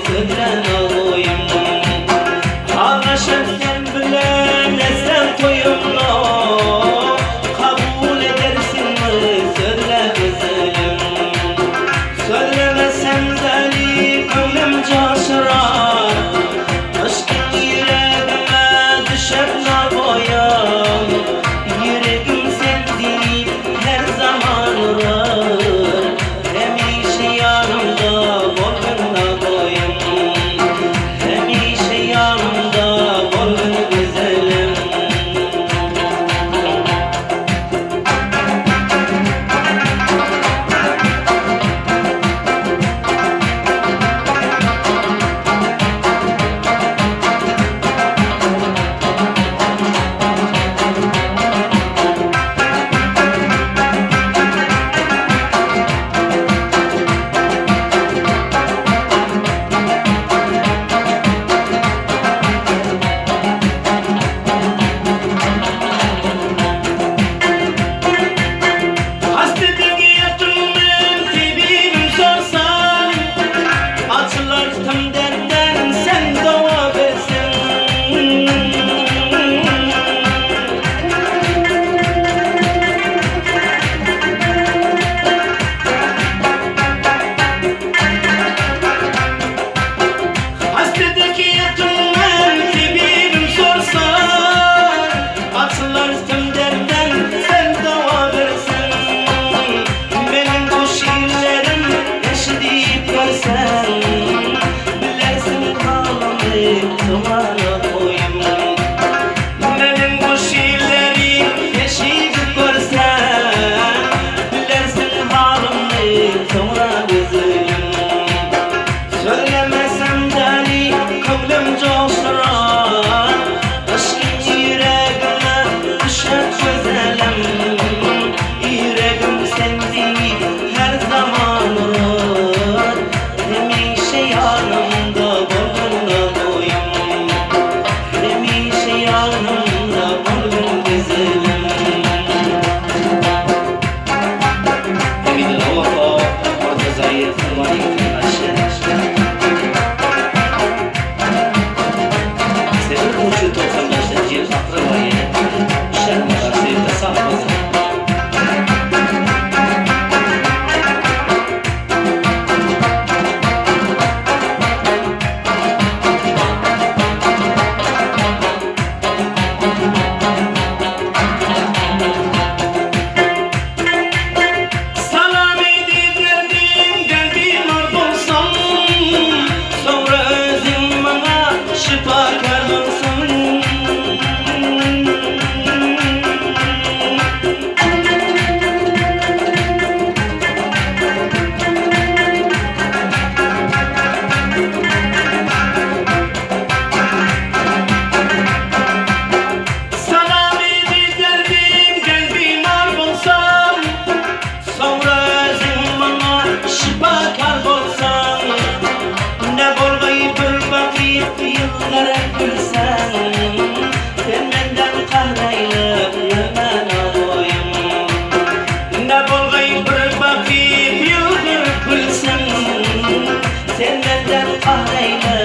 sözle naboýum. Aglaşan sen bilen etsem toýumno, Kabul edersiňmi sözle gözelim. Sözlemesem däli köňlüm joşurar, Yşkyň ýüregime düşer naboýum. Ýüregim sen diýip her zaman urar, Hemişe ýanymda bolgun naboýum. Hemişe ýanymda bolgun gözelim. Hasretiňi ýatym men tebibim sorsaň, Açylar tüm dertlerim sen dowa berseň. Hasretdeki ýatym men tebibim sorsaň, Açylar tüm dertden sen dowa berseň. Meniň bu şiirlerim eşidip görseň, Bilersiň halymy soňana goýum. Meniň bu şiirleri eşidip görseň, Bilersiň halymy soňra gözelim. Sözlemesem däli köňlüm joşdurar, Yşkyň ýüregime düşer gözelim. Ýüregim sen diýip her zaman urar, Hemişe ýanymda bolgun goýum. Hemişe ýanymda bolgun gözelim. Emid Wafa Murtazaýew Maliýew 0395 ýyl aprel aýy şäher maşgalasyny tasap. Salam eý derdim, bimar bolsam, Soňra özüň maňa şypakar bolsaň. Salam eý derdim, gel bimar bolsam, Soňra özüň maňa şypakar bolsaň. Ne bolgaý bir bakyp ýylgyryp gülseň, Sen menden kahraýlyp ýörmän oýum. Ne bolgaý bir bakyp ýylgyryp gülseň, Sen menden kahraýlyp.